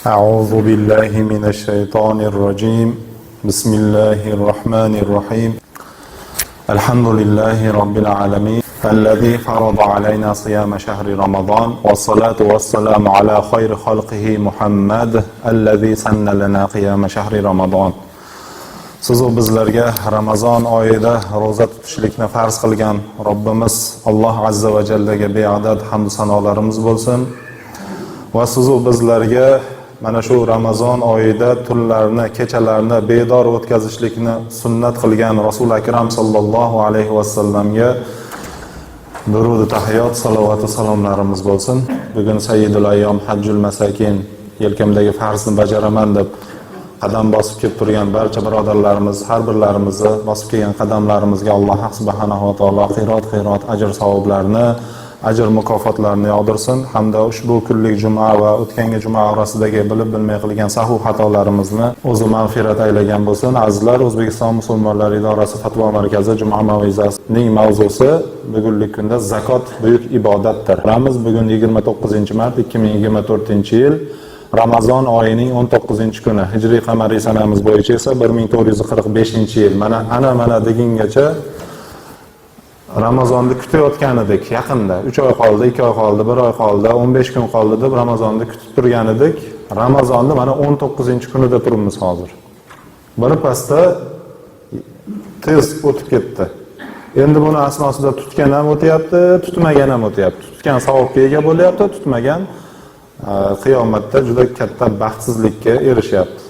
أعوذ بالله من الشيطان الرجيم. بسم الله الرحمن الرحيم. الحمد لله رب العالمين الذي فرض علينا صيام شهر رمضان، والصلاة والسلام على خير خلقه محمد الذي سن لنا قيام شهر رمضان. Sizu bizlarga Ramazon oyida ro'za tutishlikni farz qilgan Robbimiz Alloh azza va jallaga beadad hamd sanolarimiz bo'lsin. Va sizu bizlarga mana shu Ramazon oyida tunlarni, kechalarni bedor o'tkazishlikni sunnat qilgan Rasul Akram sallallohu alayhi vasallamga durudi tahiyot, salovatu salomlarimiz bo'lsin. Bugun Sayyidul ayyom Hajjul masakin, yelkamdagi farzni bajaraman deb qadam bosib kelib turgan barcha birodarlarimiz, har birlarimizni bosib kelgan qadamlarimizga Alloh subhanahu va taolo qiyrot-qiyrot ajr savoblarni, ajr mukofotlarni yog'dirsin hamda ushbu kunlik juma va o'tgangi juma orasidagi bilib bilmay qilgan sahv xatolarimizni o'zi mag'firat aylagan bo'lsin. Azizlar, O'zbekiston musulmonlari idorasi fatvo markazi juma mavizasining mavzusi bugunlik kunda zakot buyuk ibodatdir. Ramiz bugun 29-mart 2024-yil Ramazon oyining 19-kuni, hijriy qamariy sanamiz bo'yicha esa 1445-yil. Mana ana mana degungacha Ramazonni kutayotgan edik yaqinda. 3 oy qoldi, 2 oy qoldi, 1 oy qoldi, 15 kun qoldi deb Ramazonni kutib turgan edik. Ramazonni mana 19-kunida turibmiz hozir. Bir pasda tez o'tib ketdi. Endi buni asnosida tutgan ham o'tyapti, tutmagan ham o'tyapti. Tutgan savobga ega bo'lyapti, tutmagan qiyomatda juda katta baxtsizlikka erishyapti.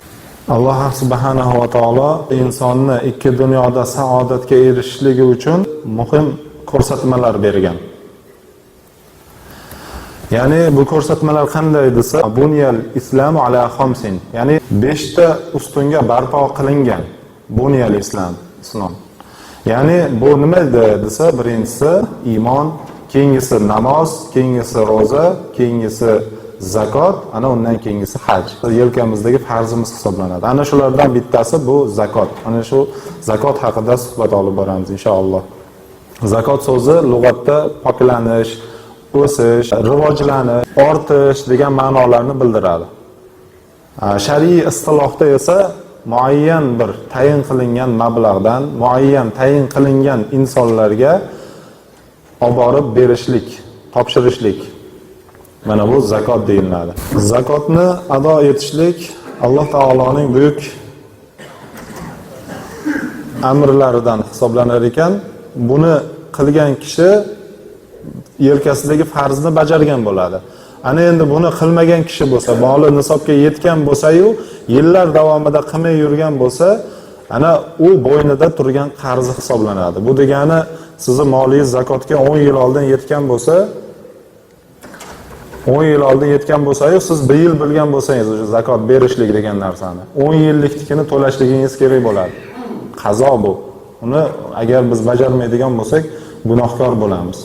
Alloh subhanahu va taolo insonni ikki dunyoda saodatga erishishligi uchun muhim ko'rsatmalar bergan. Ya'ni bu ko'rsatmalar qanday desa, buniyal islamu ala khamsin, ya'ni 5 ta ustunga barpo qilingan buniyal islom, islom. Ya'ni bu nima desa, birinchisi iymon, keyingisi namoz, keyingisi ro'za, keyingisi zakot, ana undan keyingisi haj. Yelkamizdagi farzimiz hisoblanadi. Ana shulardan bittasi bu zakot. Ana shu zakot haqida suhbat olib boramiz inshaalloh. Zakot so'zi lug'atda poklanish, o'sish, rivojlanish, ortish degan ma'nolarni bildiradi. Shar'iy istilohda esa muayyan bir tayin qilingan mablag'dan muayyan tayin qilingan insonlarga olib borib berishlik, topshirishlik. Mana bu zakot deyiladi. Zakotni ado etishlik Alloh taoloning buyuk amrlaridan hisoblanar ekan. Buni qilgan kishi yelkasidagi farzni bajargan bo'ladi. Ana endi buni qilmagan kishi bo'lsa, moli nisobga yetgan bo'lsa-yu, yillar davomida qilmay yurgan bo'lsa, ana u bo'ynida turgan qarzi hisoblanadi. Bu degani sizni molingiz zakotga 10 yil oldin yetgan bo'lsa, 10 yil oldin yetgan bo'lsa-yu, siz bir yil bilgan bo'lsangiz o'sha zakot berishlik degan narsani, 10 yilliknikini to'lashligingiz kerak bo'ladi. Qazo bu. Uni agar biz bajarmaydigan bo'lsak, gunohkor bo'lamiz.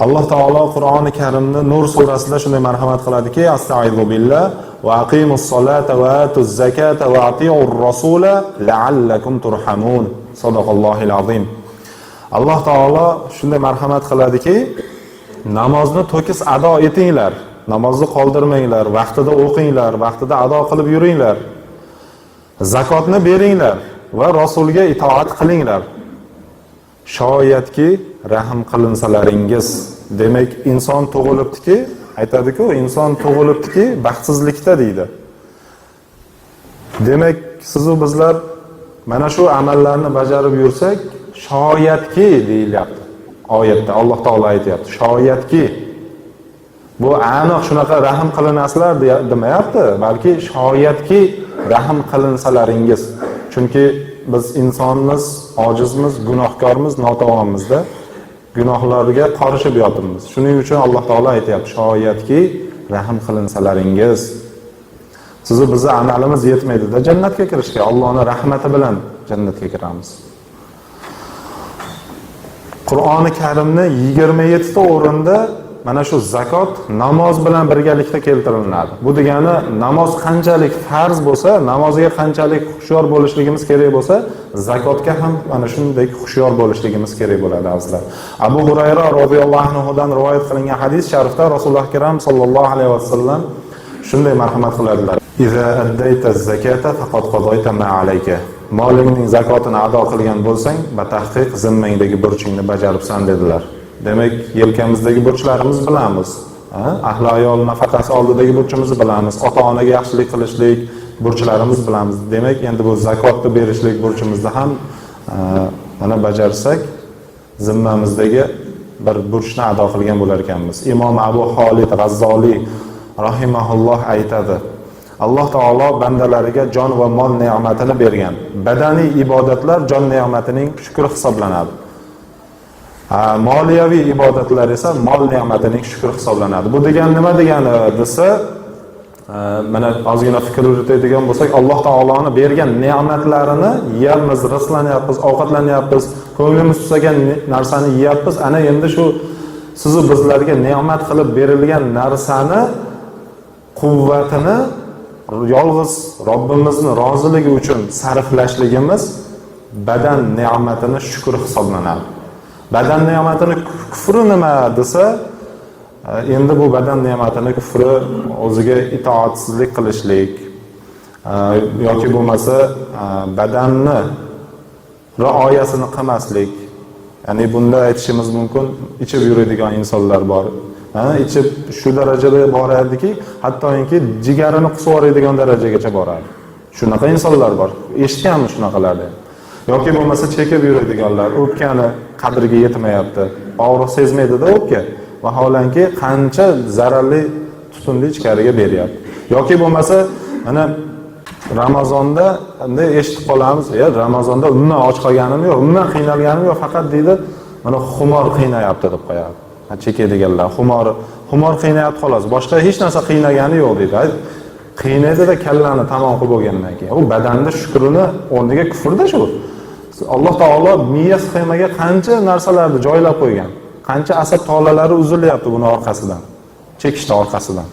Alloh taolo Qur'oni Karimda Nur surasida shunday marhamat qiladiki: Astaizu billah va aqimus solata va atuz zakata va atiur rasula la'allakum turhamun. Sadaqallohil azim. Alloh taolo shunday marhamat qiladiki, namozni to'kis ado etinglar, namozni qoldirmanglar, vaqtida o'qinglar, vaqtida ado qilib yuringlar. Zakotni beringlar va rasulga itoat qilinglar. Shoyatki rahm qilinsalaringiz. Demak, inson tug'ilibdiki, aytadi-ku, inson tug'ilibdiki baxtsizlikda deydi. Demak, siz u bizlar mana shu amallarni bajarib yursak, shoyatki deyilyapti. Oyatda Alloh taolo aytyapti. Shoyatki bu aniq shunaqa rahm qilinasizlar demayapti, balki shoyatki rahm qilinsalaringiz. Chunki biz insonmiz, ojizmiz, gunohkormiz, notavonmizda. Gunohlarga qorishib yotibmiz. Shuning uchun Alloh taolo aytyapti, shoyatki rahm qilinsalaringiz. Sizni bizni amalimiz yetmaydi-da jannatga kirishga. Allohning rahmati bilan jannatga kiramiz. Qur'oni Karimni 27 ta o'rinda mana shu zakot namoz bilan birgalikda keltiriladi. Bu degani namoz qanchalik farz bo'lsa, namozga qanchalik hushyor bo'lishligimiz kerak bo'lsa, zakotga ham mana shunday hushyor bo'lishligimiz kerak bo'ladi azizlar. Abu Hurayra roziyallohu anhudan rivoyat qilingan hadis sharifda Rasululloh akram sollallohu alayhi vasallam shunday marhamat qiladilar: "Iza addayta zakata faqad qadayta ma alayka." Molingning zakotini ado qilgan bo'lsang, batahqiq zimmangdagi burchingni bajaribsan dedilar. Demak, yelkamizdagi burchlarimiz bilamiz. Ahli ayol nafaqasi oldidagi burchimizni bilamiz, ota-onaga yaxshilik qilishlik burchlarimiz bilamiz. Demak, endi bu zakotni berishlik burchimizni ham mana bajarsak, zimmamizdagi bir burchni ado qilgan bo'lar ekanmiz. Imom Abu Xolid G'azzoliy rahimahulloh aytadi: Alloh taolo bandalariga jon va mol ne'matini bergan. Badaniy ibodatlar jon ne'matining shukri hisoblanadi. Moliyaviy ibodatlar esa mol ne'matining shukri hisoblanadi. Bu degani nima degani desa, mana ozgina fikr yuritadigan bo'lsak, Alloh taoloni bergan ne'matlarini yeyapmiz, rizqlanyapmiz, ovqatlanyapmiz, ko'nglimiz tusagan narsani yeyapmiz. Ana endi shu sizu bizlarga ne'mat qilib berilgan narsani quvvatini yolg'iz Robbimizni roziligi uchun sarflashligimiz badan ne'matini shukri hisoblanadi. Badan ne'matini kufri nima desa, endi bu badan ne'matini kufri o'ziga itoatsizlik qilishlik yoki bo'lmasa badanni rioyasini qilmaslik. Ya'ni bunda aytishimiz mumkin, ichib yuradigan insonlar bor. Ichib shu darajada boradiki, hattoki jigarini qusib yuboradigan darajagacha boradi. Shunaqa insonlar bor. Eshitganmiz shunaqalarni. Yoki bo'lmasa chekib yuradiganlar, o'pkani qadriga yetmayapti. Og'riq sezmaydida o'pka. Vaholanki qancha zararli tutunni ichkariga beryapti. Yoki bo'lmasa mana Ramazonda endi eshitib qolamiz, ya Ramazonda umuman och qolganim yo'q, umuman qiynalganim yo'q, faqat deydi, mana xumor qiynayapti deb qo'yadi. Chekadiganlar xumor qiynayapti xolos, boshqa hech narsa qiynagani yo'q deydi. Qiynaydida kallani tamom qilib bo'lgandan keyin. U badanni shukrini o'rniga kufrda shu. Alloh taolo miya sxemaga qancha narsalarni joylab qo'ygan. Qancha asab tolalari uzilyapti buni orqasidan. Chekishni orqasidan.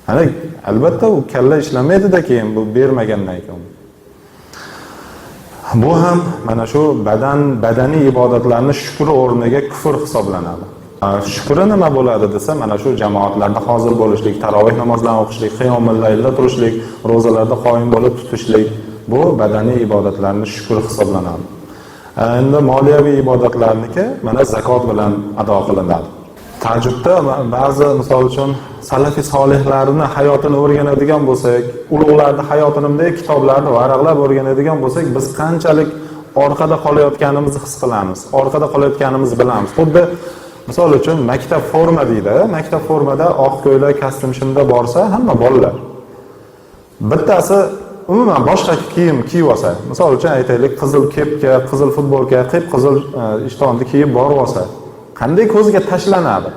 Ana albatta u kalla ishlamaydida keyin bu bermagandan keyin. Bu ham mana shu badaniy ibodatlarni shukri o'rniga kufr hisoblanadi. Shukri nima bo'ladi desa, mana shu jamoatlarda hozir bo'lishlik, taroveh namozlarini o'qishlik, qiyomul laylda turishlik, ro'zalarda qoyim bo'lib tutishlik, bu badaniy ibodatlarni shukri hisoblanadi. Endi moliyaviy ibodatlarniki mana zakot bilan ado qilinadi. Ta'jubda ba'zi misol uchun salafi solihlarni hayotini o'rganadigan bo'lsak, ulug'larning hayotini bunday kitoblarni varaqlab o'rganadigan bo'lsak, biz qanchalik orqada qolayotganimizni his qilamiz, orqada qolayotganimizni bilamiz. Xuddi misol uchun maktab forma deydi, maktab formada oq ko'ylak, kostyum shimda borsa hamma bolalar. Bittasi umuman boshqa kiyim kiyib olsa, misol uchun aytaylik, qizil kepka, qizil futbolka, qip-qizil ishtonni kiyib borib olsa, qanday ko'zga tashlanadi?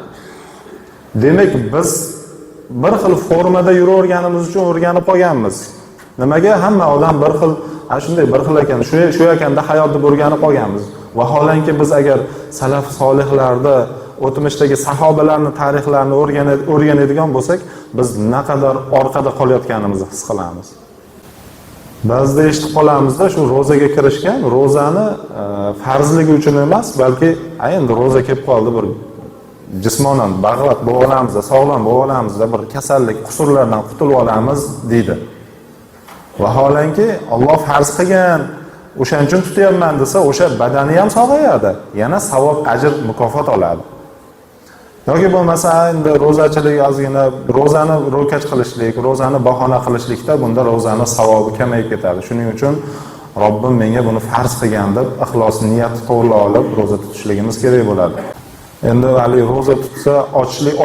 Demak, biz bir xil formada yuraverganimiz uchun o'rganib qolganmiz. Nimaga hamma odam bir xil, ha shunday bir xil ekan, shu ekanda hayot deb o'rganib qolganmiz. Vaholanki biz agar salaf solihlarda, o'tmishdagi sahobalarning tarixlarini o'rganadigan bo'lsak, biz naqadar orqada qolayotganimizni his qilamiz. Ba'zida eshitib qolamizda, shu ro'zaga kirishgan, ro'zani farzligi uchun emas, balki endi ro'za kelib qoldi, bir jismonan bag'rot bo'lib olamiz, sog'lom bo'lib olamiz, bir kasallik, qusurlardan qutulib olamiz deydi. Vaholanki Alloh farz qilgan, o'shaning uchun tutyapman desa, o'sha badani ham sog'ayadi, yana savob, ajr, mukofot oladi. Yoki bo'lmasa endi ro'zachilik ozgina ro'zani ro'kach qilishlik, ro'zani bahona qilishlikda bunda ro'zani savobi kamayib ketadi. Shuning uchun Robbim menga buni farz qilgan deb ixlos niyatni to'g'rilab olib ro'za tutishligimiz kerak bo'ladi. Endi hali ro'za tutsa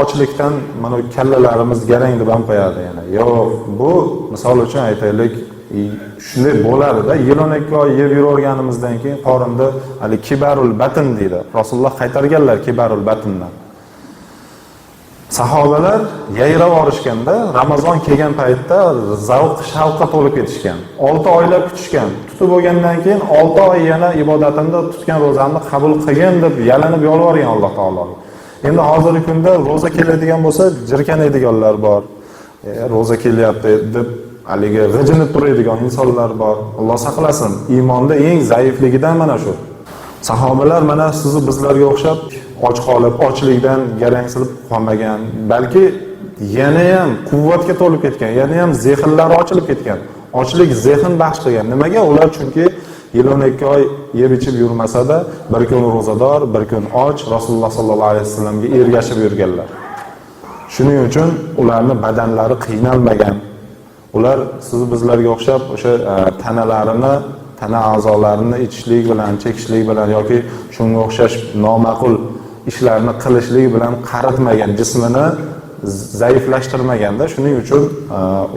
ochlikdan mana kallalarimiz garang deb ham qo'yadi yana. Yo'q, bu misol uchun aytaylik, shunday bo'ladida, yil 12 oy yeb yuraverganimizdan keyin qorinda hali kibarul batn deydi. Rasululloh qaytarganlar kibarul batndan. Sahobalar yayrab olishganda, Ramazon kelgan paytda zavq shavqqa to'lib ketishgan. 6 oylab kutishgan. Tutib bo'lgandan keyin 6 oy yana ibodatimda tutgan ro'zamni qabul qilgin deb yalinib yolvorgan Alloh taologa. Endi hozirgi kunda ro'za keladigan bo'lsa, jirkanadiganlar bor. Ro'za kelyapti deb haligi g'ijinib turadigan insonlar bor. Alloh saqlasin. Iymonda eng zaifligidan mana shu. Sahobalar mana sizni bizlarga o'xshab och qolib, ochlikdan garangsilib qolmagan, balki yana ham quvvatga to'lib ketgan, yana ham zehnlari ochilib ketgan. Ochlik zehn baxsh qilgan. Nimaga? Ular chunki yil 12 oy yeb ichib yurmasa-da, bir kun ro'zador, bir kun och Rasululloh sallallohu alayhi vasallamga ergashib yurganlar. Shuning uchun ularning badanlari qiynalmagan. Ular siz bizlarga o'xshab o'sha tanalarini, tana a'zolarini ichishlik bilan, chekishlik bilan yoki shunga o'xshash noma'qul ishlarni qilishlik bilan qaritmagan, jismini zaiflashtirmaganda, shuning uchun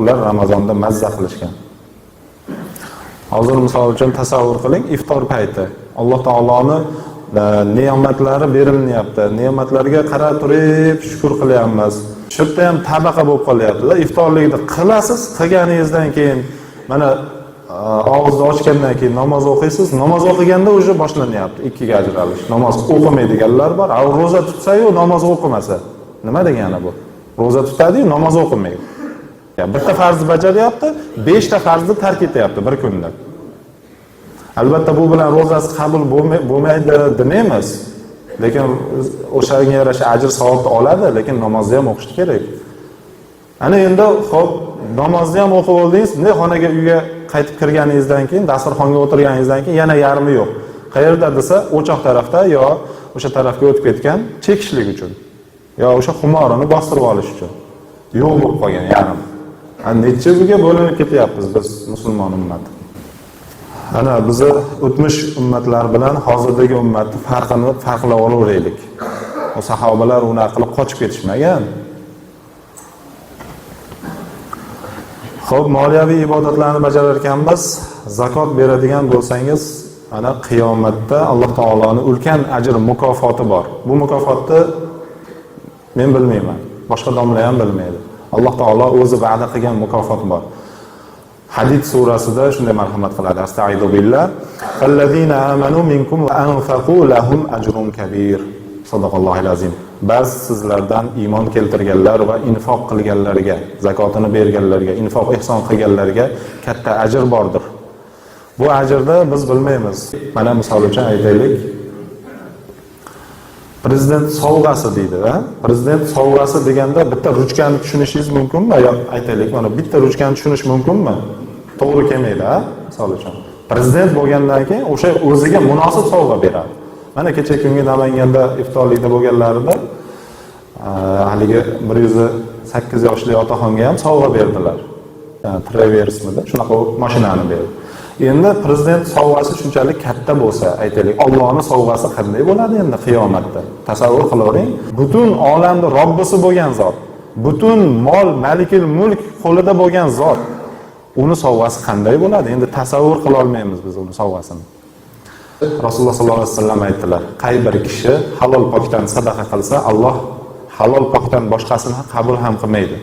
ular Ramazonda mazza qilishgan. Hozir misol uchun tasavvur qiling, iftor payti. Alloh taoloni ne'matlari berilyapti. Ne'matlarga qarab turib shukr qilyapmiz. Shu yerda ham tabaqa bo'lib qolyapti-da. Iftorlikni qilasiz, qilganingizdan keyin mana og'izni ochgandan keyin namoz o'qiysiz. Namoz o'qiganda уже boshlanyapti ikkiga ajralish. Namoz o'qimaydiganlar bor. A ro'za tutsa-yu namoz o'qimasa. Nima degani bu? Ro'za tutadi-yu namoz o'qimaydi. Ya bitta farzni bajaryapti, 5 ta farzni tark etyapti bir kunda. Albatta bu bilan ro'zasi qabul bo'lmaydi demaymiz. Lekin o'shanga yarasha ajr savobni oladi, lekin namozni ham o'qish kerak. Ana endi xo'p, namozni ham o'qib oldingiz, bunday xonaga, uyga qaytib kirganingizdan keyin, dasturxonga o'tirganingizdan keyin yana yarmi yo'q. Qayerda desa, o'choq tarafda yo o'sha tarafga o'tib ketgan chekishlik uchun yo o'sha xumorini bostirib olish uchun yo'q bo'lib qolgan yarim. Necha bo'linib ketyapmiz biz musulmon ummati. Ana bizni o'tmish ummatlar bilan hozirdagi ummatni farqini farqlab olaveraylik. O sahobalar unaqa qilib qochib ketishmagan. Xo'p, moliyaviy ibodatlarni bajarar ekanmiz, zakot beradigan bo'lsangiz, ana qiyomatda Alloh taoloning ulkan ajr mukofoti bor. Bu mukofotni men bilmayman, boshqa domla ham bilmaydi. Alloh taolo o'zi va'da qilgan mukofot bor. Hadid surasida shunday marhamat qiladi. Astaidu billah. Fallazina amanu minkum va anfaqu lahum ajrun kabir. Sadaqallohul azim. Ba'zi sizlardan iymon keltirganlar va infoq qilganlarga, zakotini berganlarga, infoq ihson qilganlarga katta ajr bordir. Bu ajrni biz bilmaymiz. Mana misol uchun aytaylik. Prezident sovg'asi deydi-da. Prezident sovg'asi deganda bitta ruchkani tushunishingiz mumkinmi? Yo aytaylik, mana bitta ruchkani tushunish mumkinmi? To'g'ri kelmaydi, ha? Misol uchun. Prezident bo'lgandan keyin o'sha o'ziga munosib sovg'a beradi. Mana kecha kungi Namanganda iftorlikda bo'lganlarida haligi 108 yoshli otaxonga ham sovg'a berdilar. Traversmidi? Shunaqa mashinani berdi. Endi prezident sovg'asi shunchalik katta bo'lsa, aytaylik, Allohning sovg'asi qanday bo'ladi endi qiyomatda? Tasavvur qilavering, butun olamning Robbisi bo'lgan zot, butun mol, malikul mulk qo'lida bo'lgan zot, uni sovg'asi qanday bo'ladi? Endi tasavvur qila olmaymiz biz uni sovg'asini. Rasululloh sollallohu alayhi vasallam aytdilar, qay bir kishi halol pokdan sadaqa qilsa, Alloh halol pokdan boshqasini qabul ham qilmaydi.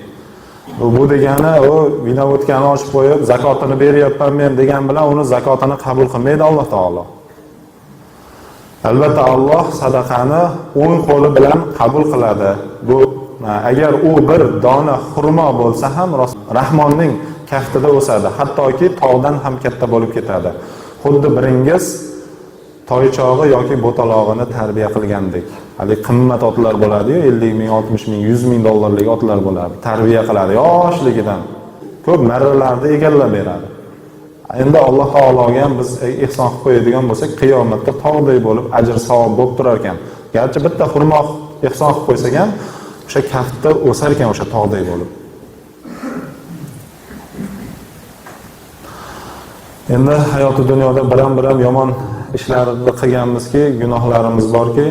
Bu degani u vinovodkani ochib qo'yib, zakotini beryapman men degan bilan uni zakotini qabul qilmaydi Alloh taolo. Albatta Alloh sadaqani o'ng qo'li bilan qabul qiladi. Bu agar u bir dona xurmo bo'lsa ham Rahmonning kaftida o'sadi, hattoki tog'dan ham katta bo'lib ketadi. Xuddi biringiz toychog'i yoki bo'talog'ini tarbiya qilgandek. Hali qimmat otlar bo'ladi-yu, 50 ming, 60 ming, 100 ming dollarlik otlar bo'ladi. Tarbiya qiladi yoshligidan. Ko'p marralarni egallab beradi. Endi Alloh taologa ham biz ihson qilib qo'yadigan bo'lsak, qiyomatda tog'day bo'lib ajr savob bo'lib turar ekan. Garchi bitta xurmo ihson qilib qo'ysak ham, o'sha kaftda o'sar ekan o'sha tog'day bo'lib. Endi hayoti dunyoda biram-biram yomon ishlarni qilganmizki, gunohlarimiz borki,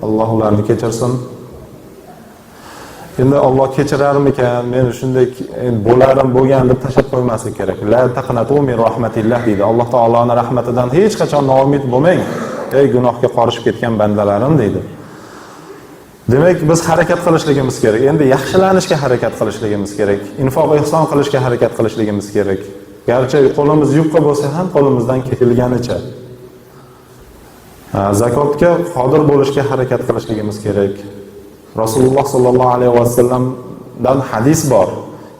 Alloh ularni kechirsin. Endi Alloh kechirarmikan, men shunday bo'larim bo'lgan deb tashlab qo'ymaslik kerak. La taqnatu min rahmatillah deydi. Alloh taoloning rahmatidan hech qachon noumid bo'lmang, ey gunohga qorishib ketgan bandalarim deydi. Demak, biz harakat qilishligimiz kerak. Endi yaxshilanishga harakat qilishligimiz kerak. Infoq ihson qilishga harakat qilishligimiz kerak. Garchi qo'limiz yupqa bo'lsa ham qo'limizdan kelganicha. Zakotga qodir bo'lishga harakat qilishligimiz kerak. Rasululloh sollallohu alayhi vasallamdan hadis bor.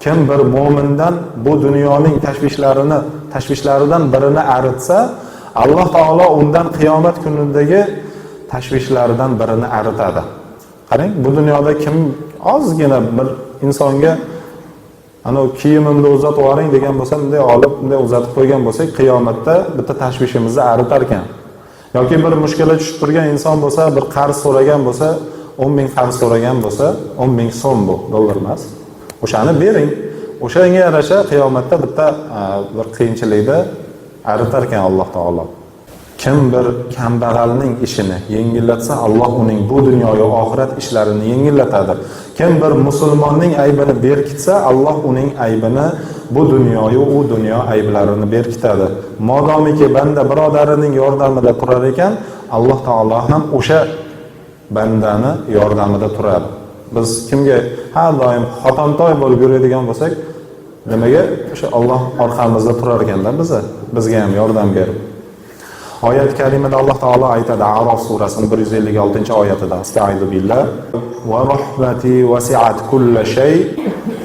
Kim bir mo'mindan bu dunyoning tashvishlaridan birini aritsa, Alloh taolo undan qiyomat kunidagi tashvishlaridan birini aritadi. Qarang, bu dunyoda kim ozgina bir insonga ana kiyimimni uzatib yuboring degan bo'lsa, bunday olib, bunday uzatib qo'ygan bo'lsak, qiyomatda bitta tashvishimizni aritar ekan. Yoki bir mushkula tushib turgan inson bo'lsa, bir qarz so'ragan bo'lsa, 10 ming qarz so'ragan bo'lsa, 10 ming so'm bu, dollar emas. O'shani bering. O'shanga yarasha qiyomatda bitta bir qiyinchilikda aritar ekan Alloh taolo. Kim bir kambag'alning ishini yengillatsa, Alloh uning bu dunyo va oxirat ishlarini yengillatadi. Kim bir musulmonning aybini berkitsa, Alloh uning aybini bu dunyo va u dunyo ayblarini berkitadi. Modomiki banda birodarining yordamida turar ekan, Alloh taolo ham o'sha bandani yordamida turadi. Biz kimga har doim xotamtoy bo'lib yuradigan bo'lsak, nimaga o'sha Alloh orqamizda turar ekanda bizga ham yordam berib. Oyat karimada Alloh taolo aytadi, A'rof surasining 156-oyatida, astaizu billah: va rahmati wasi'at kulla shay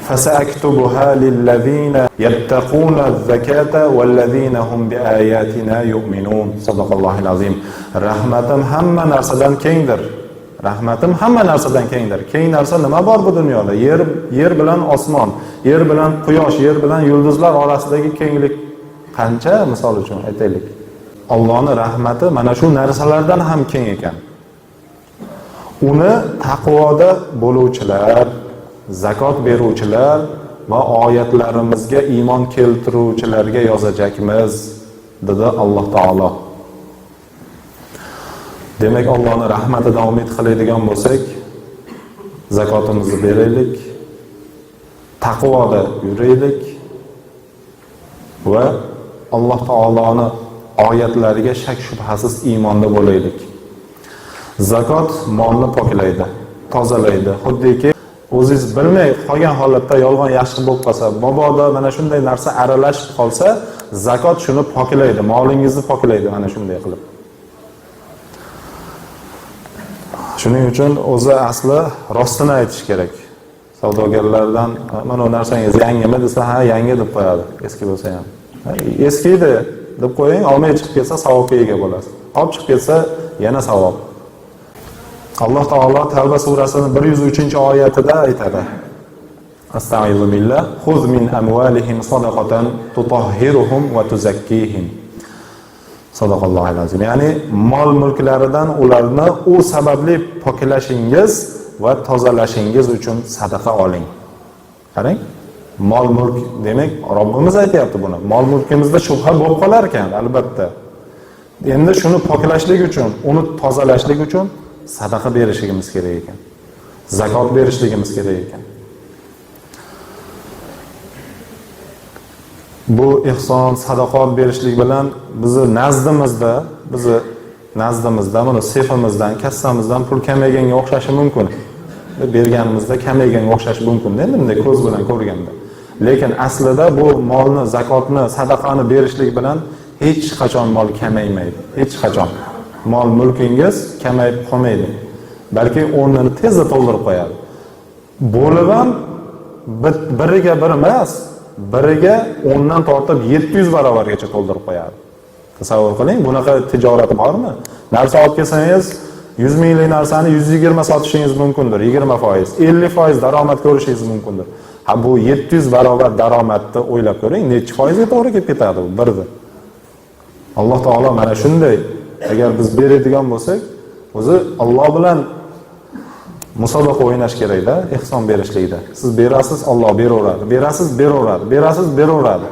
fasaktubuha lillazina yattaquna az-zakata wallazina hum biayatina yu'minun. Sadaqallohul azim. Rahmatim hamma narsadan kengdir. Rahmatim hamma narsadan kengdir. Keng narsa nima bor bu dunyoda? Yer bilan osmon, yer bilan quyosh, yer bilan yulduzlar orasidagi kenglik qancha, misol uchun aytaylik. Allohning rahmati mana shu narsalardan ham keng ekan. Uni taqvoda bo'luvchilar, zakot beruvchilar va oyatlarimizga iymon keltiruvchilarga yozajakmiz, dedi Alloh taolo. Demak, Allohning rahmatidan umid qiladigan bo'lsak, zakotimizni beraylik, taqvoda yuraylik va Alloh taoloni oyatlariga shak shubhasiz iymonda bo'laylik. Zakot molni poklaydi, tozalaydi. Xuddiki o'zingiz bilmay qolgan holatda yolg'on yaxshi bo'lib qolsa, mabodo mana shunday narsa aralashib qolsa, zakot shuni poklaydi, molingizni poklaydi mana shunday qilib. Shuning uchun o'zi asli rostini aytish kerak. Savdogarlardan mana bu narsangiz yangimi desa, ha yangi deb qo'yadi, eski bo'lsa ham. Eski edi deb qo'ying, olmay chiqib ketsa savobga ega bo'lasiz. Olib chiqib ketsa yana savob. Alloh taolo Tavba surasining 103-oyatida aytadi. Astagfiru billah, xuz min amvalihim sadaqatan tutahhiruhum va tuzakkihim. Sadaqallohul azim. Ya'ni mol mulklaridan ularni u sababli poklashingiz va tozalashingiz uchun sadaqa oling. Qarang, mol mulk demak Robbimiz aytayapti buni. Mol mulkimizda shubha bo'lib qolar ekan albatta. Endi shuni poklashlik uchun, uni tozalashlik uchun sadaqa berishimiz kerak ekan. Zakot berishligimiz kerak ekan. Bu ehson, sadaqot berishlik bilan bizni nazdimizda, buni sefimizdan, kassamizdan pul kamayganga o'xshashi mumkin. Berganimizda kamayganga o'xshashi mumkin endi bunday ko'z bilan ko'rganda. Lekin aslida bu molni, zakotni, sadaqani berishlik bilan hech qachon mol kamaymaydi. Hech qachon. Mol mulkingiz kamayib qolmaydi. Balki o'rnini tezda to'ldirib qo'yadi. Bo'lib ham biriga bir emas, biriga 10 dan tortib 700 barobargacha to'ldirib qo'yadi. Tasavvur qiling, bunaqa tijorat bormi? Narsa olib kelsangiz, 100 minglik narsani 120 sotishingiz mumkindir, 20%, 50% daromad ko'rishingiz mumkindir. Ha, bu 700 barobar daromadni o'ylab ko'ring, necha foizga to'g'ri kelib ketadi bu birda. Alloh taolo mana shunday, agar biz beradigan bo'lsak, o'zi Alloh bilan musobaqa o'ynash kerakda, ehson berishlikda. Siz berasiz, Alloh beraveradi. Berasiz, beraveradi. Berasiz, beraveradi.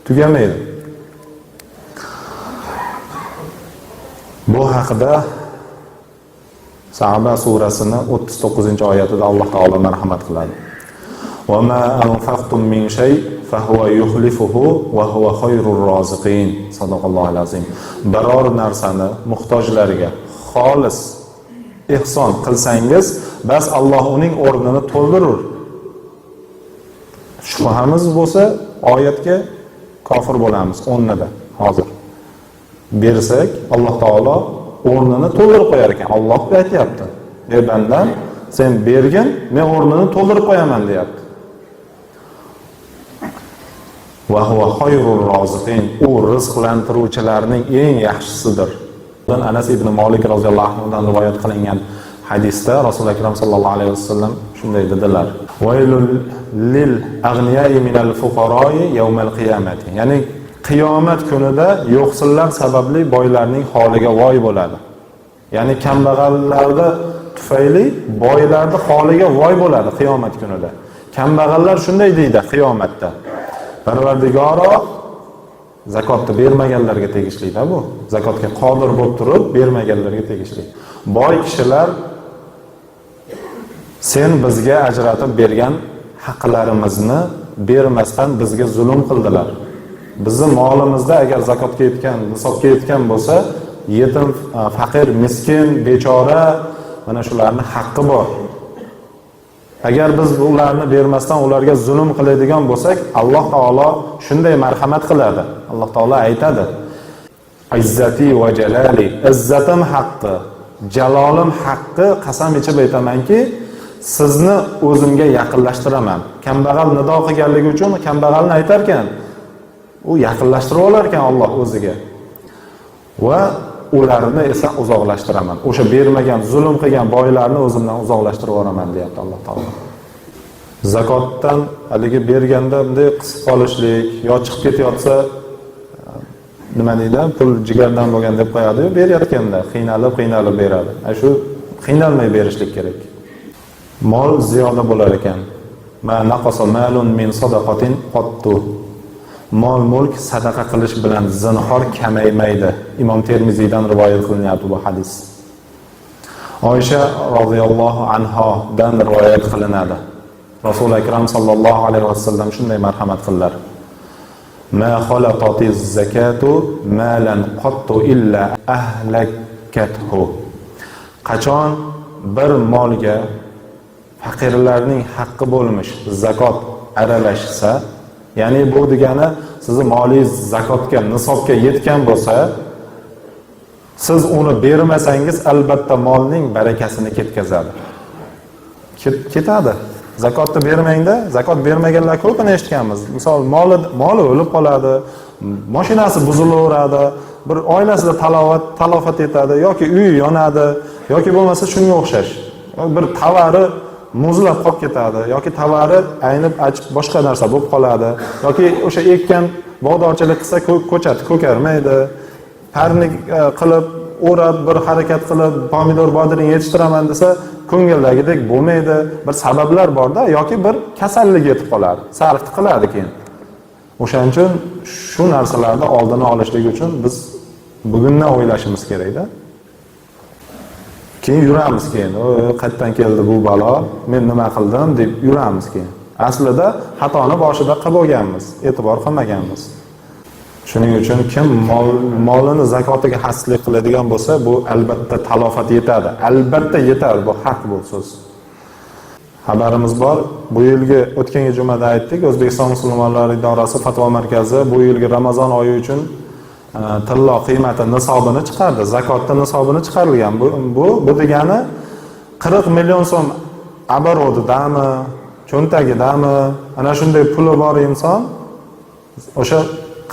Tugamaydi. Bu haqida Sa'ba surasining 39-oyatida Alloh taolo marhamat qiladi. Va ma anfaqtum min shay fa huwa yukhlifuhu va huwa khayrur roziqin. Sadaqallohul azim. Biror narsani muhtojlarga xolis ehson qilsangiz, bas Alloh uning o'rnini to'ldirur. Shubhamiz bo'lsa, oyatga kofir bo'lamiz o'rnida. Hozir bersak, Alloh taolo o'rnini to'ldirib qo'yar ekan. Alloh aytayapti. Ey bandam, sen bergin, men o'rnini to'ldirib qo'yaman deyapti. Va huwa khayrur roziqin. U rizqlantiruvchilarning eng yaxshisidir. Anas ibn Malik roziyallohu anhudan rivoyat qilingan hadisda Rasul akram sallallohu alayhi vasallam shunday dedilar: Vaylul lil aghniyai minal fuqaroi yawmal qiyamati. Ya'ni qiyomat kunida yo'qsillar sababli boylarning holiga voy bo'ladi. Ya'ni kambag'allarda tufayli boylarning holiga voy bo'ladi qiyomat kunida. Kambag'allar shunday deydi qiyomatda: Parvardigoro, zakotni bermaganlarga tegishli-da bu. Zakotga qodir bo'lib turib bermaganlarga tegishli. Boy kishilar, sen bizga ajratib bergan haqlarimizni bermasdan bizga zulm qildilar. Bizni molimizda agar zakotga yetgan, nisobga yetgan bo'lsa, yetim, faqir, miskin, bechora, mana shularning haqqi bor. Agar biz ularni bermasdan ularga zulm qiladigan bo'lsak, Alloh taolo shunday marhamat qiladi. Alloh taolo aytadi: Izzati va jalali, izzatim haqqi, jalolim haqqi, qasam ichib aytamanki, sizni o'zimga yaqinlashtiraman. Kambag'al nido qilganligi uchun kambag'alni aytar ekan, u yaqinlashtirib olar ekan Alloh o'ziga. Va ularni esa uzoqlashtiraman. O'sha bermagan, zulm qilgan boylarni o'zimdan uzoqlashtirib yuboraman deyapti Alloh taolo. Zakotdan haligi berganda bunday qisib qolishlik yo chiqib ketayotsa nima deydi, pul jigardan bo'lgan deb qo'yadi-yu, berayotganda qiynalib beradi. Shu qiynalmay berishlik kerak. Mol ziyoda bo'lar ekan. Ma naqasa malun min sadaqatin qattu. Mol mulk sadaqa qilish bilan zinhor kamaymaydi. Imom Termiziydan rivoyat qilinyapti bu hadis. Oysha roziyallohu anhodan rivoyat qilinadi. Rasul akram sallallohu alayhi vasallam shunday marhamat qildilar: Ma xalaqatiz zakatu malan qattu illa ahlakathu. Qachon bir molga faqirlarning haqqi bo'lmish zakot aralashsa, ya'ni bu degani sizni molingiz zakotga, nisobga yetgan bo'lsa, siz uni bermasangiz albatta molning barakasini ketkazadi. Ketadi. Zakotni bermangda, zakot bermaganlar ko'pini eshitganmiz. Misol moli o'lib qoladi, mashinasi buzilaveradi, bir oilasida talofat etadi yoki uyi yonadi yoki bo'lmasa shunga o'xshash bir tovari muzlab qolib ketadi yoki tovari aynib achib boshqa narsa bo'lib qoladi yoki o'sha ekkan bog'dorchilik qilsa ko'chati ko'karmaydi, parnik qilib o'rab bir harakat qilib pomidor bodring yetishtiraman desa ko'ngildagidek bo'lmaydi. Bir sabablar borda yoki bir kasallik yetib qoladi, sarfni qiladi keyin. O'shaning uchun shu narsalarni oldini olishlik uchun biz bugundan o'ylashimiz kerakda. Keyin yuramiz keyin, qayerdan keldi bu balo, men nima qildim deb yuramiz keyin. Aslida xatoni boshida qilib olganmiz, e'tibor qilmaganmiz. Shuning uchun kim molini zakotiga haslik qiladigan bo'lsa, bu albatta talofat yetadi. Albatta yetadi, bu haq bu so'z. Xabarimiz bor. Bu yilgi o'tgan jumada aytdik, O'zbekiston musulmonlari idorasi fatvo markazi bu yilgi Ramazon oyi uchun tillo qiymati nisobini chiqardi. Zakotning nisobini chiqarilgan. Bu degani 40 million so'm оборотidami, cho'ntagidami, ana shunday puli bor inson o'sha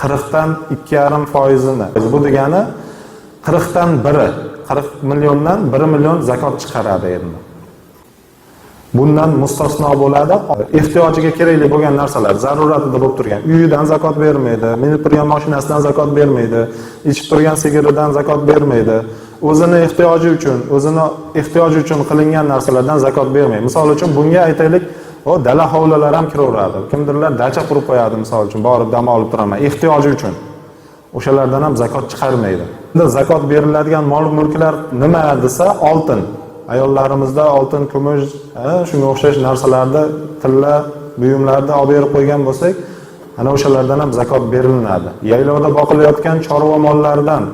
40dan 2,5%-ini. Bu degani 40dan biri, 40 milliondan 1 million zakot chiqaradi endi. Bundan mustasno bo'ladi ehtiyojiga kerakli bo'lgan narsalar, zaruratida bo'lib turgan. Uyidan zakot bermaydi, minib turgan mashinasidan zakot bermaydi, ichib turgan sigiridan zakot bermaydi. O'zini ehtiyoji uchun, o'zini ehtiyoji uchun qilingan narsalardan zakot bermaydi. Misol uchun bunga aytaylik, o dala hovlilar ham kiraveradi. Kimdirlar dacha qurib qo'yadi, misol uchun, borib dam olib turaman, ehtiyoji uchun. O'shalardan ham zakot chiqarmaydi. Endi zakot beriladigan mol-mulklar nima desa, oltin. Ayollarimizda oltin, kumush, shunga o'xshash narsalarni, tilla buyumlarni olib berib qo'ygan bo'lsak, ana o'shalardan ham zakot beriladi. Yaylovda boqilayotgan chorva mollaridan,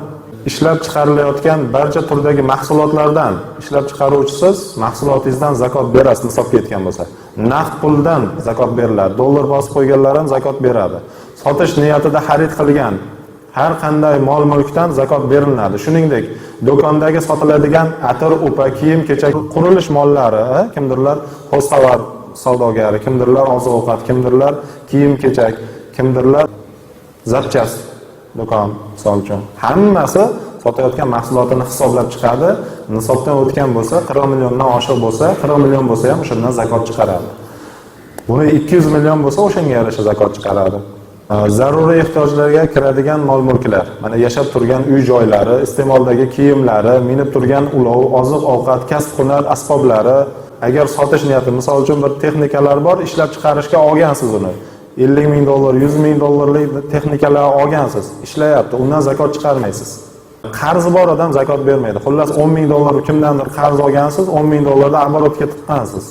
ishlab chiqarilayotgan barcha turdagi mahsulotlardan, ishlab chiqaruvchisiz mahsulotingizdan zakot berasiz nisobga yetgan bo'lsa. Naqd puldan zakot beriladi. Dollar bosib qo'yganlar ham zakot beradi. Sotish niyatida xarid qilgan Har qanday mol mulkdan zakot beriladi. Shuningdek, do'kondagi sotiladigan atir, upa, kiyim kechak, qurilish mollari, kimdirlar xoztovar savdogari, kimdirlar oziq-ovqat, kimdirlar kiyim kechak, kimdirlar zapchast do'kon, misol uchun. Hammasi sotayotgan mahsulotini hisoblab chiqadi. Nisobdan o'tgan bo'lsa, 40 milliondan oshiq bo'lsa, 40 million bo'lsa ham o'shandan zakot chiqaradi. Buni 200 million bo'lsa, o'shanga yarasha zakot chiqaradi. Zaruriy ehtiyojlarga kiradigan mol-mulklar, mana yashab turgan uy joylari, iste'moldagi kiyimlari, minib turgan ulov, oziq-ovqat, kasb-hunar asboblari, agar sotish niyati, misol uchun bir texnikalar bor, ishlab chiqarishga olgansiz uni. 50 ming dollar, 100 ming dollarlik texnikalar olgansiz, ishlayapti, undan zakot chiqarmaysiz. Qarzi bor odam zakot bermaydi. Xullas 10 ming dollar kimdandir qarz olgansiz, 10 ming dollarni оборот ga tiqqansiz.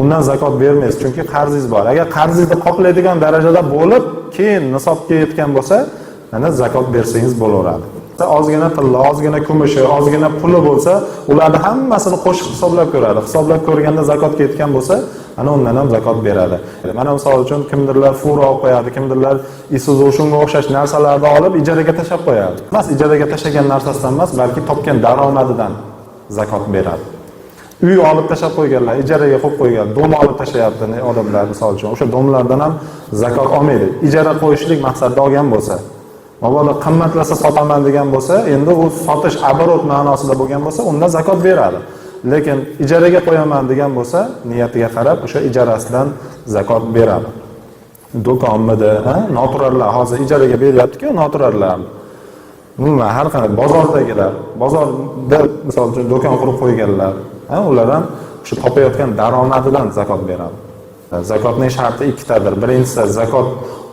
Undan zakot bermaysiz, chunki qarzingiz bor. Agar qarzingizni qoplaydigan darajada bo'lib, keyin nisobga yetgan bo'lsa, mana zakot bersangiz bo'laveradi. Ozgina tilla, ozgina kumushi, ozgina puli bo'lsa, ularni hammasini qo'shib hisoblab ko'radi. Hisoblab ko'rganda zakotga yetgan bo'lsa, ana undan ham zakot beradi. Mana misol uchun kimdirlar fura olib qo'yadi, kimdirlar Isuzu shunga o'xshash narsalarni olib ijaraga tashlab qo'yadi. Emas, ijaraga tashlagan narsasidan emas, balki topgan daromadidan zakot beradi. Uy olib tashlab qo'yganlar, ijaraga qo'yib qo'ygan, dom olib tashlayapti odamlar misol uchun. O'sha domlardan ham zakot olmaydi. Ijara qo'yishlik maqsadida olgan bo'lsa, mabodo qimmatlasa sotaman degan bo'lsa, endi u sotish оборот ma'nosida bo'lgan bo'lsa, unda zakot beradi. Lekin ijaraga qo'yaman degan bo'lsa, niyatiga qarab o'sha ijarasidan zakot beradi. Do'konmidi, noturarlar hozir ijaraga beryapti-ku, noturarlar. Umuman har qanday bozordagilar, bozorda misol uchun do'kon qurib qo'yganlar, ular ham o'sha topayotgan daromadidan zakot beradi. Zakotning sharti ikkitadir. Birinchisi zakot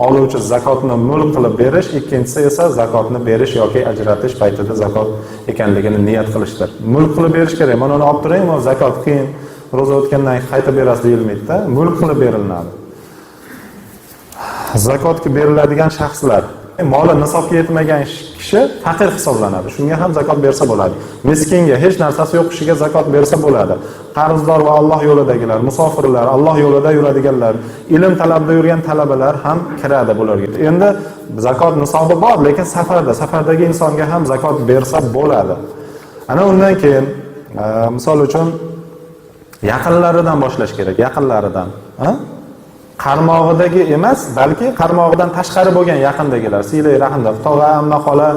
oluvchi zakotni mulk qilib berish, ikkinchisi esa zakotni berish yoki ajratish paytida zakot ekanligini niyat qilishdir. Mulk qilib berish kerak. Mana uni olib turing, bu zakot keyin ro'za o'tgandan keyin qaytib berasiz deyilmaydi-da, mulk qilib beriladi. Zakotga beriladigan shaxslar, moli nisobga yetmagan kishi faqir hisoblanadi. Shunga ham zakot bersa bo'ladi. Miskinga, hech narsasi yo'q kishiga zakot bersa bo'ladi. Qarzdor va Alloh yo'lidagilar, musofirlar, Alloh yo'lida yuradiganlar, ilm talabida yurgan talabalar ham kiradi bularga. Endi zakot nisobi bor, lekin safarda, safardagi insonga ham zakot bersa bo'ladi. Ana undan keyin, misol uchun yaqinlaridan boshlash kerak, yaqinlaridan. Ha? Qarmog'idagi emas, balki qarmog'idan tashqari bo'lgan yaqindagilar, siylay rahmda, tog'a, amma, xola,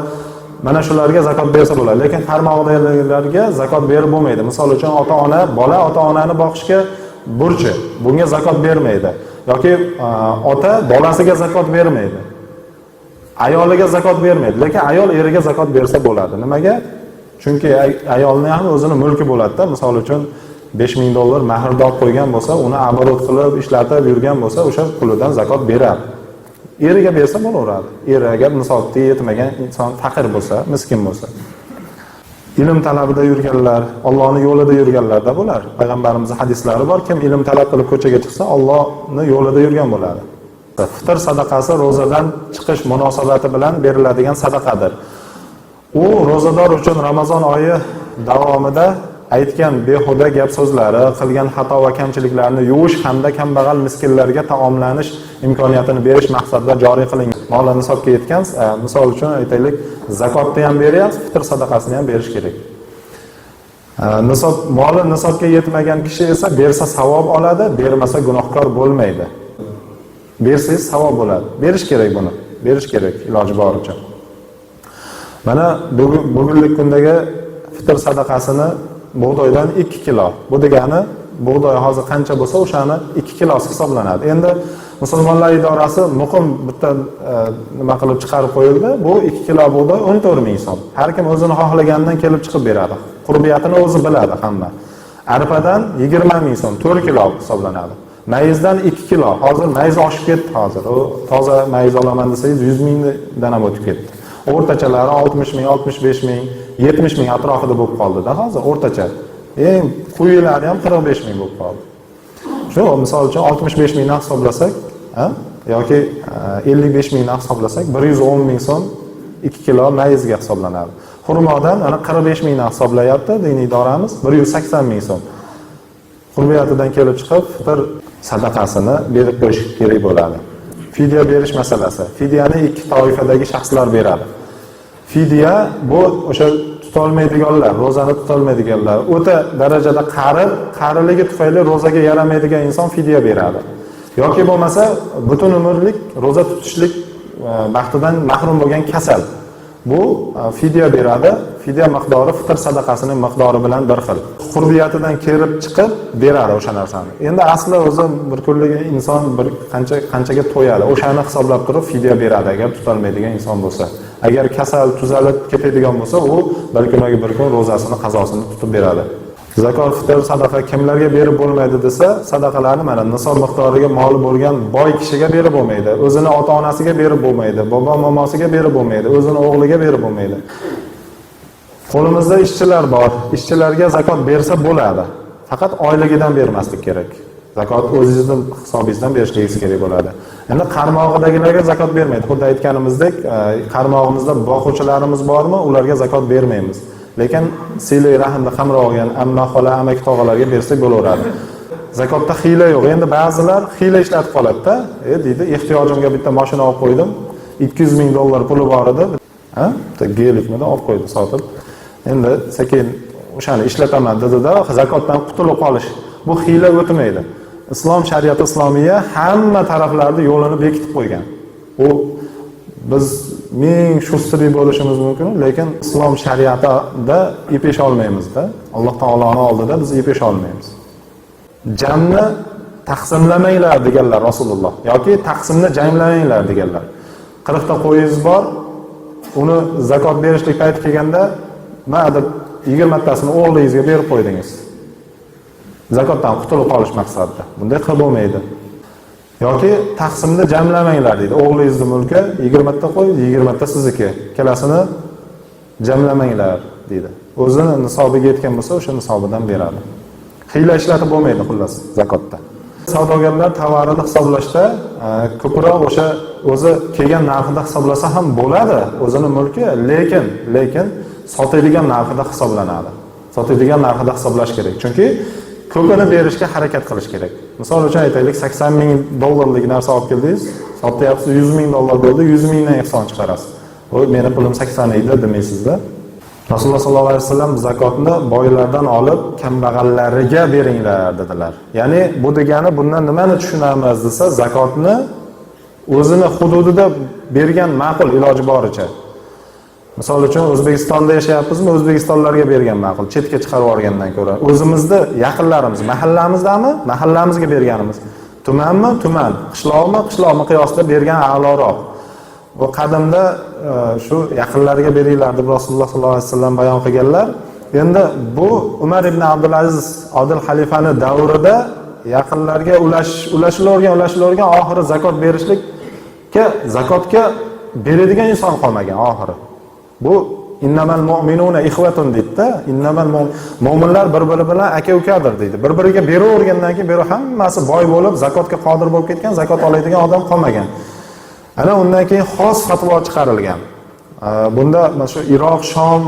mana shularga zakot bersa bo'ladi. Lekin qarmog'idagilarga zakot berib bo'lmaydi. Misol uchun ota-ona, bola ota-onani boqishga burchi, bunga zakot bermaydi. Yoki ota bolasiga zakot bermaydi. Ayoliga zakot bermaydi, lekin ayol eriga zakot bersa bo'ladi. Nimaga? Chunki ayolning ham o'zini mulki bo'ladi-da. Misol uchun 5000 dollar mahrda olib qo'ygan bo'lsa, uni оборот qilib ishlatib yurgan bo'lsa, o'sha pulidan zakot beradi. Eriga bersa bo'laveradi. Eri agar nisobga yetmagan inson faqir bo'lsa, miskin bo'lsa. Ilm talabida yurganlar, Allohning yo'lida yurganlarda bular. Payg'ambarimizning hadislari bor, kim ilm talab qilib ko'chaga chiqsa, Allohning yo'lida yurgan bo'ladi. Fitr sadaqasi ro'zadan chiqish munosabati bilan beriladigan sadaqadir. U ro'zador uchun Ramazon oyi davomida aytgan behuda gap so'zlari, qilgan xato va kamchiliklarni yuvish hamda kambag'al miskinlarga taomlanish imkoniyatini berish maqsadida joriy qilingan. Moli nisobga yetgan, misol uchun aytaylik, zakotni ham beryapsiz, fitr sadaqasini ham berish kerak. Nisob moli nisobga yetmagan kishi esa bersa savob oladi, bermasa gunohkor bo'lmaydi. Bersangiz savob bo'ladi. Berish kerak buni. Berish kerak iloji boricha. Mana bugungi kundagi fitr sadaqasini bug'doydan 2 kilo. Bu degani bug'doy hozir qancha bo'lsa o'shani 2 kilosi hisoblanadi. Endi musulmonlar idorasi muqim bitta nima qilib chiqarib qo'yildi. Bu 2 kilo bug'doy 14 ming so'm. Har kim o'zini xohlaganidan kelib chiqib beradi. Qurbiyatini o'zi biladi hamma. Arpadan 20 ming so'm, 4 kilo hisoblanadi. Mayizdan 2 kilo. Hozir mayiz oshib ketdi hozir. U toza mayiz olaman desangiz 100 mingdan ham o'tib ketdi. O'rtachalari 60 ming, 65 ming, 70 ming atrofida bo'lib qoldi-da hozir o'rtacha. Eng quyilari ham 45 ming bo'lib qoldi. Shu misol uchun 65 mingdan hisoblasak, ha? Yoki 55 mingdan hisoblasak, 110 ming so'm 2 kilo mayizga hisoblanadi. Xurmodan ana 45 mingdan hisoblayapti diniy idoramiz, 180 ming so'm. Qurbiyatidan kelib chiqib fitr sadaqasini berib qo'yish kerak bo'ladi. Fidya berish masalasi. Fidyani ikki toifadagi shaxslar beradi. Fidya bu o'sha tutolmaydiganlar, ro'zani tutolmaydiganlar, o'ta darajada qarib, qariligi tufayli ro'zaga yaramaydigan inson fidya beradi. Yoki bo'lmasa butun umrlik ro'za tutishlik baxtidan mahrum bo'lgan kasal. Bu fidya beradi. Fidya miqdori fitr sadaqasining miqdori bilan bir xil. Qurbiyatidan kelib chiqib beradi o'sha narsani. Endi asli o'zi bir kunlik inson bir qanchaga to'yadi, o'shani hisoblab turib fidya beradi agar tutolmaydigan inson bo'lsa. Agar kasal tuzalib ketadigan bo'lsa, u bir kuniga bir kun ro'zasini qazosini tutib beradi. Zakot, fitr, sadaqa kimlarga berib bo'lmaydi desa, sadaqalarni mana nisob miqdoriga moli bo'lgan boy kishiga berib bo'lmaydi, o'zini ota-onasiga berib bo'lmaydi, bobo momosiga berib bo'lmaydi, o'zini o'g'liga berib bo'lmaydi. Qo'limizda ishchilar bor, ishchilarga zakot bersa bo'ladi. Faqat oyligidan bermaslik kerak. Zakot o'zingizni hisobingizdan berishligingiz kerak bo'ladi. Endi qarmog'idagilarga zakot bermaydi. Xuddi aytganimizdek, qarmog'imizda boquvchilarimiz bormi, ularga zakot bermaymiz. Lekin sila rahmni qamrab olgan amma, xola, amaki, tog'alarga bersak bo'laveradi. Zakotda hiyla yo'q. Endi ba'zilar hiyla ishlatib qoladi-da. Deydi, ehtiyojimga bitta mashina olib qo'ydim. 200 ming dollar puli bor edi. Ha? Bitta gelikmidi olib qo'ydi, sotib. Endi sekin o'shani ishlataman dedi-da, zakotdan qutulib qolish. Bu hiyla o'tmaydi. Islom shariati islomiya hamma taraflarni yo'lini bekitib qo'ygan. U biz ming shustri bo'lishimiz mumkin, lekin islom shariatida ip olmaymizda. Alloh taoloning oldida biz ip olmaymiz. Jamni taqsimlamanglar deganlar Rasululloh yoki taqsimni jamlamanglar deganlar. 40 ta qo'yingiz bor, uni zakot berishlik payti kelganda ma deb 20 tasini o'g'lingizga berib qo'ydingiz. Zakotdan qutulib qolish maqsadida. Bunday qilib bo'lmaydi. Yoki taqsimni jamlamanglar deydi. O'g'lingizni mulki 20 ta qo'y, 20 ta sizniki. Ikkalasini jamlamanglar deydi. O'zini nisobiga yetgan bo'lsa, o'sha nisobidan beradi. Hiyla ishlatib bo'lmaydi xullas zakotda. Savdogarlar tovarini hisoblashda ko'proq o'sha o'zi kelgan narxida hisoblasa ham bo'ladi, o'zini mulki, lekin sotadigan narxida hisoblanadi. Sotadigan narxida hisoblash kerak. Chunki ko'pini berishga harakat qilish kerak. Misol uchun aytaylik, 80 ming dollarlik narsa olib keldingiz, sotyapsiz, 100 ming dollar bo'ldi, 100 mingdan ehson chiqarasiz. "Voy, meni pulim 80 edi" demaysizda. Rasululloh sollallohu alayhi vasallam zakotni boylardan olib kambag'allariga beringlar dedilar. Ya'ni bu degani bundan nimani tushunamiz desa, zakotni o'zini hududida bergan ma'qul iloji boricha. Misol uchun O'zbekistonda yashayapmizmi, o'zbekistonlarga bergan ma'qul, chetga chiqarib yuborgandan ko'ra. O'zimizni yaqinlarimiz, mahallamizdami, mahallamizga berganimiz. Tumanmi, tuman, qishloqmi, qishloq miqyosida bergan a'loroq. Bu qadimda shu yaqinlarga beringlar deb Rasululloh sollallohu alayhi vasallam bayon qilganlar. Endi bu Umar ibn Abdulaziz odil xalifani davrida yaqinlarga ulashilavergan, oxiri zakot berishlikka, zakotga beradigan inson qolmagan oxiri. Bu innamal mu'minuna ikhvatun deydi-da. Innamal mu'minlar bir-biri bilan aka-ukadir deydi. Bir-biriga beravergandan keyin beri hammasi boy bo'lib, zakotga qodir bo'lib ketgan, zakot oladigan odam qolmagan. Ana undan keyin xos fatvo chiqarilgan. Bunda mana shu Iroq, Shom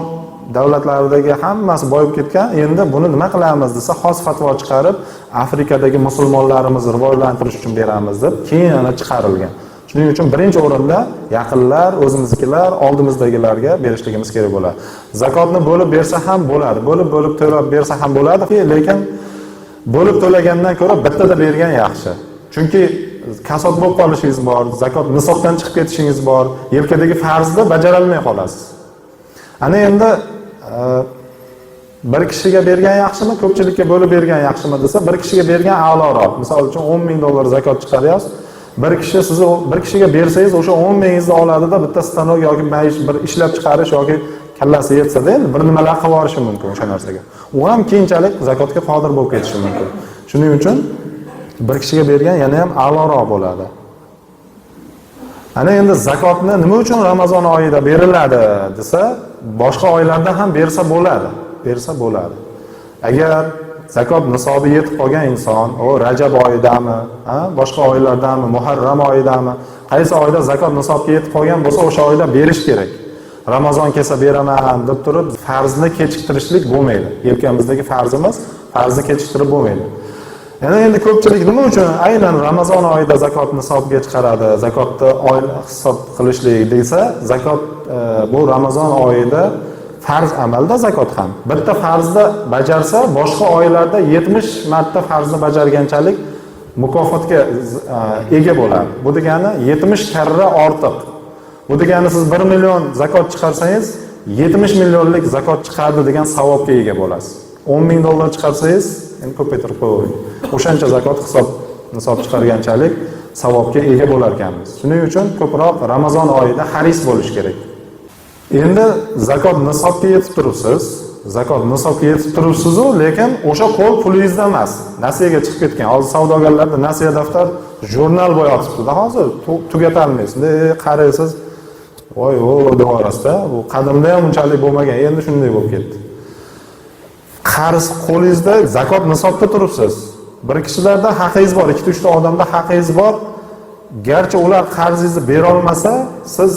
davlatlaridagi hammasi boyib ketgan. Endi buni nima qilamiz desa, xos fatvo chiqarib, Afrikadagi musulmonlarimizni rivojlantirish uchun beramiz deb keyin ana chiqarilgan. Shuning uchun birinchi o'rinda yaqinlar, o'zimiznikilar, oldimizdagilarga berishligimiz kerak bo'ladi. Zakotni bo'lib bersa ham bo'ladi, bo'lib-bo'lib to'lab bersa ham bo'ladi, lekin bo'lib to'lagandan ko'ra bittada bergan yaxshi. Chunki kasod bo'lib qolishingiz bor, zakot nisobdan chiqib ketishingiz bor, yelkadagi farzni bajara olmay qolasiz. Ana endi bir kishiga bergan yaxshimi, ko'pchilikka bo'lib bergan yaxshimi desa, bir kishiga bergan a'loroq. Misol uchun 10 ming dollar zakot chiqaryapsiz. Bir kishi sizni bir kishiga bersangiz, o'sha 10 mingingizni oladida bitta stanok yoki bir ishlab chiqarish yoki kallasi yetsa-da, endi bir nimalar qilib yuborishi mumkin o'sha narsaga. U ham keyinchalik zakotga qodir bo'lib ketishi mumkin. Shuning uchun bir kishiga bergan yana ham a'loroq bo'ladi. Ana endi zakotni nima uchun Ramazon oyida beriladi desa, boshqa oylarda ham bersa bo'ladi, bersa bo'ladi. Agar zakot nisobi yetib qolgan inson, u Rajab oyidami, boshqa oylardami, Muharram oyidami, qaysi oyda zakot nisobga yetib qolgan bo'lsa, o'sha oyda berish kerak. Ramazon kelsa beraman deb turib farzni kechiktirishlik bo'lmaydi. Yelkamizdagi farzimiz, farzni kechiktirib bo'lmaydi. Endi ko'pchilik nima uchun aynan Ramazon oyida zakot nisobga chiqaradi, zakotni oy hisob qilishlik desa, zakot bu Ramazon oyida farz amalda zakot ham. Bitta farzni bajarsa, boshqa oylarda 70 marta farzni bajarganchalik mukofotga ega bo'ladi. Bu degani 70 karra ortiq. Bu degani siz 1 million zakot chiqarsangiz, 70 millionlik zakot chiqardi degan savobga ega bo'lasiz. 10 ming dollar chiqarsangiz, endi ko'paytirib qo'yavering. O'shancha zakot hisob nisob chiqarganchalik savobga ega bo'lar ekanmiz. Shuning uchun ko'proq Ramazon oyida haris bo'lish kerak. Endi zakot nisobga yetib turibsiz, zakot nisobga yetib turibsiz-u, lekin o'sha qo'l pulingizda emas, nasiyaga chiqib ketgan. Hozir savdogarlarda nasiya daftar, jurnal bo'yotibdi-da hozir tugata olmaysiz. Bunday qaraysiz, voy o deb yuborasizda. Bu qadimda ham unchalik bo'lmagan, endi shunday bo'lib ketdi. Qarz qo'lingizda, zakot nisobda turibsiz. Bir kishilarda haqingiz bor, ikkita uchta odamda haqingiz bor. Garchi ular qarzingizni bera olmasa, siz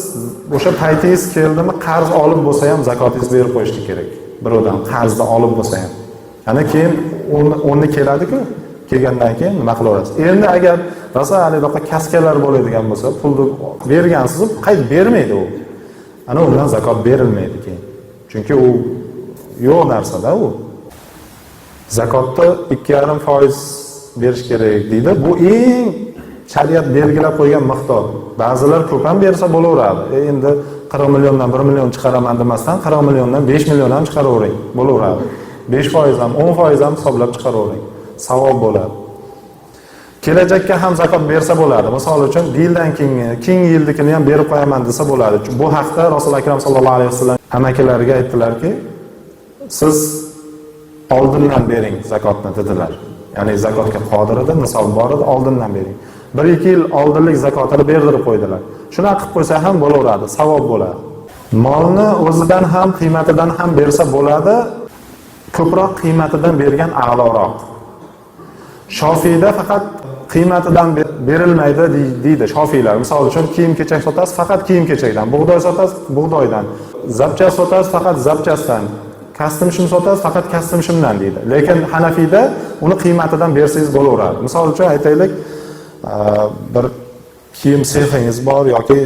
o'sha paytingiz keldimi, qarz olib bo'lsa ham zakotingizni berib qo'yishlik kerak. Birovdan qarzni olib bo'lsa ham. Ana keyin o'rni keladi-ku, kelgandan keyin nima qilaverasiz? Endi agar rosa halidaqa kaskalar bo'ladigan bo'lsa, pulni bergansiz, qaytib bermaydi u. Ana undan zakot berilmaydi keyin. Chunki u yo'q narsada u. Zakotni 2,5% berish kerak deydi. Bu eng shariat belgilab qo'ygan miqdor. Ba'zilar ko'p ham bersa bo'laveradi. Endi 40 milliondan 1 million chiqaraman demasdan 40 milliondan 5 million ham chiqaravering, bo'laveradi. 5% ham, 10% ham hisoblab chiqaravering. Savob bo'ladi. Kelajakka ham zakot bersa bo'ladi. Misol uchun, bir yildan keyingi yilnikini ham berib qo'yaman desa bo'ladi. Bu haqda Rasul akram sallallohu alayhi vasallam amakilariga aytdilarki, siz oldindan bering zakotni dedilar. Ya'ni zakotga qodir edi, nisob bor edi, oldindan bering. 1-2 yil oldinlik zakotini berdirib qo'ydilar. Shunaqa qilib qo'ysa ham bo'laveradi, savob bo'ladi. Molni o'zidan ham, qiymatidan ham bersa bo'ladi. Ko'proq qiymatidan bergan a'loroq. Shofiyda faqat qiymatidan berilmaydi deydi shofiylar. Misol uchun, kiyim-kechak sotasiz, faqat kiyim-kechakdan, bug'doy sotasiz, bug'doydan, zapchast sotasiz, faqat zapchastdan, kostyum shim sotasiz, faqat kostyum shimdan deydi. Lekin Hanafiyda uni qiymatidan bersangiz bo'laveradi. Misol uchun aytaylik, bir kiyim sexingiz bor yoki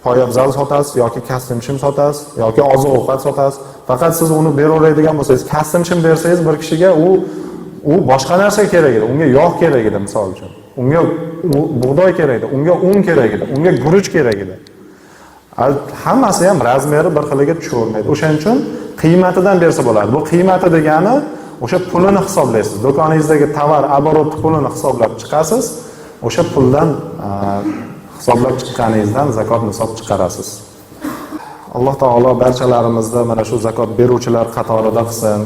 poyabzal sotasiz yoki kostyum shim sotasiz yoki oziq-ovqat sotasiz. Faqat siz uni beraveradigan bo'lsangiz, kostyum shim bersangiz bir kishiga u boshqa narsa kerak edi. Unga yog' kerak edi misol uchun. Unga bug'doy kerak edi, unga un kerak edi, unga guruch kerak edi. Hammasi ham razmeri bir xiliga tushavermaydi. O'shaning uchun qiymatidan bersa bo'ladi. Bu qiymati degani o'sha pulini hisoblaysiz. Do'koningizdagi tovar оборот pulini hisoblab chiqasiz. O'sha puldan hisoblab chiqqaningizdan zakot nisob chiqarasiz. Alloh taolo barchalarimizni mana shu zakot beruvchilar qatorida qilsin.